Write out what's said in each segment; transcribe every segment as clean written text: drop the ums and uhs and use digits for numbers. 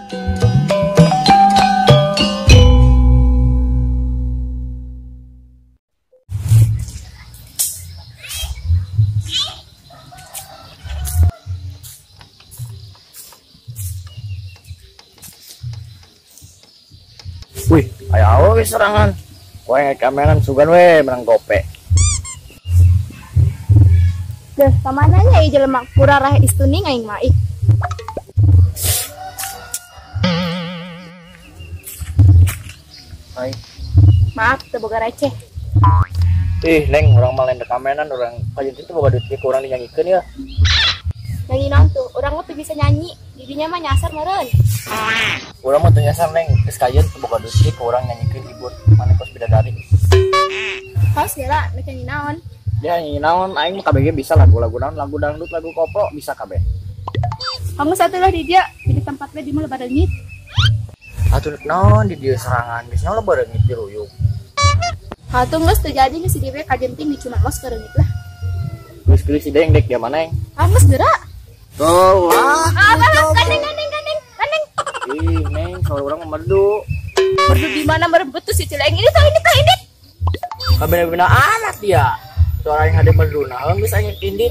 Wih, ayo we serangan. Kowe ngekamenan sugan we menang gope. Deh, kamananya ieu jelema kurarah istuning aing mah ih. Hai. Maaf, teu boga receh. Ih, Neng, urang mah lain rekamenan, urang kajeun teh boga duit ku urang dinyanyikeun ya. Nyanyi naon tuh? Urang mah teu bisa nyanyi, didinya mah nyasar meureun. Urang mah teu nyasar, Neng, geus kajeun teu boga duit ku urang nyanyikeun hibur maneh kos bidadari. Kos geura, rek nyanyi naon? Dia nyanyi naon, aing mah KBG bisa lagu-lagu naon, lagu dangdut, lagu koplo bisa kabeh. Kamu satu lah di dia, di tempat we di mah lebar leungit. Atuh naon di dieu serangan, geus nyaho lebar leungit diruyuk. Atuh geus teu jadi geus si dewe kajenting di cuma los ke leungit lah. Geus geus si deng dek dia mana, Neng? Ah, geus geura. Tolak. Ah, gandeng gandeng gandeng gandeng. Ih, Neng, suara urang mah merdu. Merdu di mana merebut tuh si celeng ini tuh ini tuh ini. Kabeh-bena anak dia. Suara yang ada merdu nah, geus aing indit.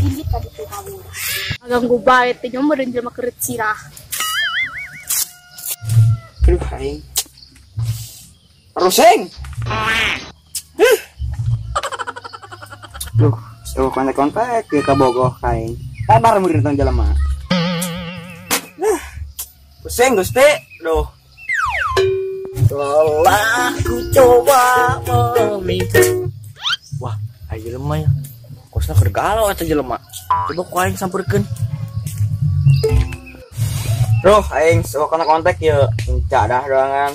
Indit tadi tuh kamu. Ganggu bae teh nyomereun jelema keureut sirah. Aduh, aing. Ruseng. Duh, tuh kontak-kontak ke kabogoh aing. Kabar murid tong jelema. Pusing Gusti, duh. Telah ku coba meminta. Wah, ayo jelema ya. Kosna keur galau atuh jelema. Coba ku aing sampeurkeun. Duh, aing sok kontak-kontak ye. Enca dah doangan.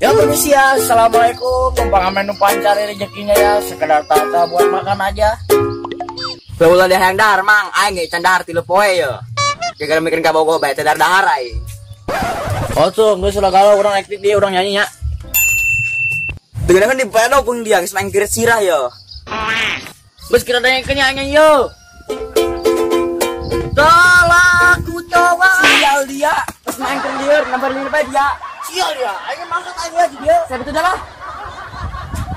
Ya manusia, assalamualaikum. Numpang amen numpang cari rezekinya ya, sekedar tata buat makan aja. Ulah dia hayang dahar mang, aing ge can dahar 3 poe ye. Gara-gara mikirin kabogoh bae teh dahar aing. Oh tuh, geus ulah galau urang aktif dia urang nyanyi nya. Dengeran di pedo pun dia geus main geret sirah ye. Geus kira dengekeun nyanyi yo. Telah ku coba. Sial dia, geus main lieur, nomor lieur bae dia. Sial dia, aing mangkat aing lagi dia. Saya betul dah lah.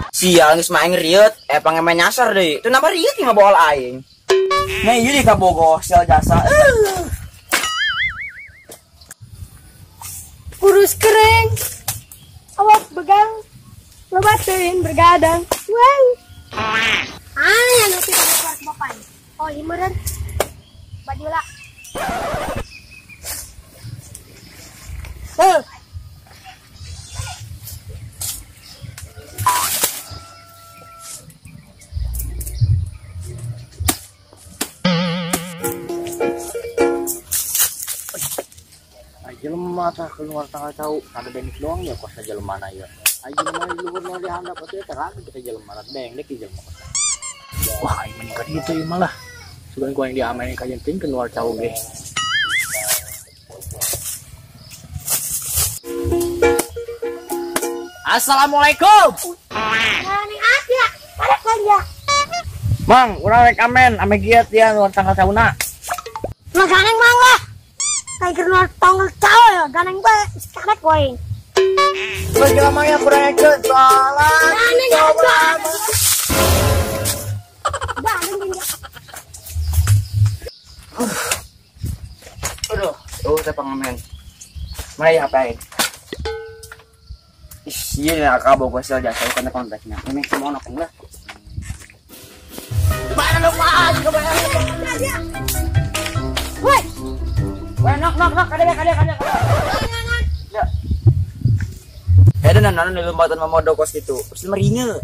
Sial geus main rieut, pangemen nyasar deui. Teu nambah rieut ngabohol aing. Nah, ieu di kabogoh sial jasa. Kurus kering, awak begang, loba teuing bergadang. Wow. Ah, anu teh keluar bapak. Oh, ieu meureun. Badula. Heuh. Jelema tah keluar tanggal cau ada benik doang ya kosna jelema na ieu. Ai jelema di luhur nu dihandap atuh terang kita jelema rat bengdek di jelema kosna. Wah, aing mending ka ditu ieu mah lah. Sugan ku aing diamen ka jenting keluar cau ge. Assalamualaikum. Nani aja, karek aja. Mang, urang rek amen, ame giat ya luar tanggal cauna. Mah ganeng mang lah. Kayak keluar tanggal cau ya, ganeng bae sekarang kowe. Geus jelema ya kurang ekeun, salah. Ganeng aja. Ganeng. Aduh, tuh saya pengamen. Mana ya apain? Ih, iya kabogoh sial jasa kontak kontaknya. Ini semua nokong lah. Mana lu mah? Woi. Woi, nok nok nok, ada ada ada. Ya. Ada nanon di lompatan mamodo kos gitu. Terus meringe.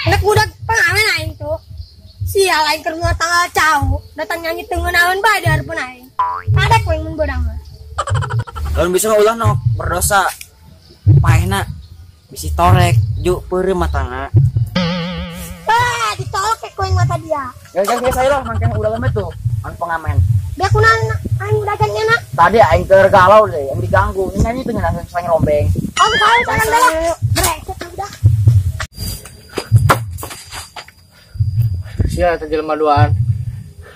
Anak budak pengamen aing tuh. Sial aing keur tanggal cau, datang nyanyi teu ngeunaheun bae di hareupeun aing. Kadek we mun beurang mah. Lamun bisa mah ulah nok, berdosa. Paehna bisi torek, juk peureum matana. Wah, ditolak ke koeng mata dia. Ya jangan saya lah, mangkang udah lama tuh, anu pengamen. Biar kunaon aing udagan nya nak. Tadi aing keur galau deh, yang diganggu. Ini nyanyi tuh nyenang sang rombeng. Oh, kau tangan dah. Brengsek udah. Sia teh jelema duaan.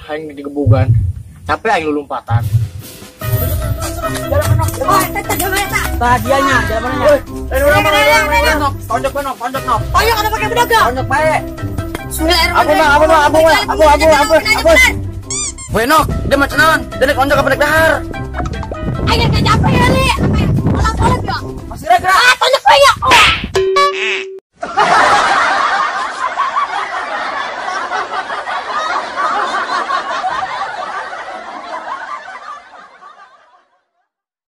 Aing digebugan. Capek aing lulumpatan. Tah dia nya, jalan mana nya? Eh, urang mah urang nok, tonjok we nok, tonjok nok. Tonjok ada pakai bedaga. Tonjok bae. Bismillahirrahmanirrahim. Ampun, ampun, ampun, ampun, ampun, ampun, ampun. Weh nok, dia macam naon? Dia tonjok apa dek dahar? Ayo capek kali.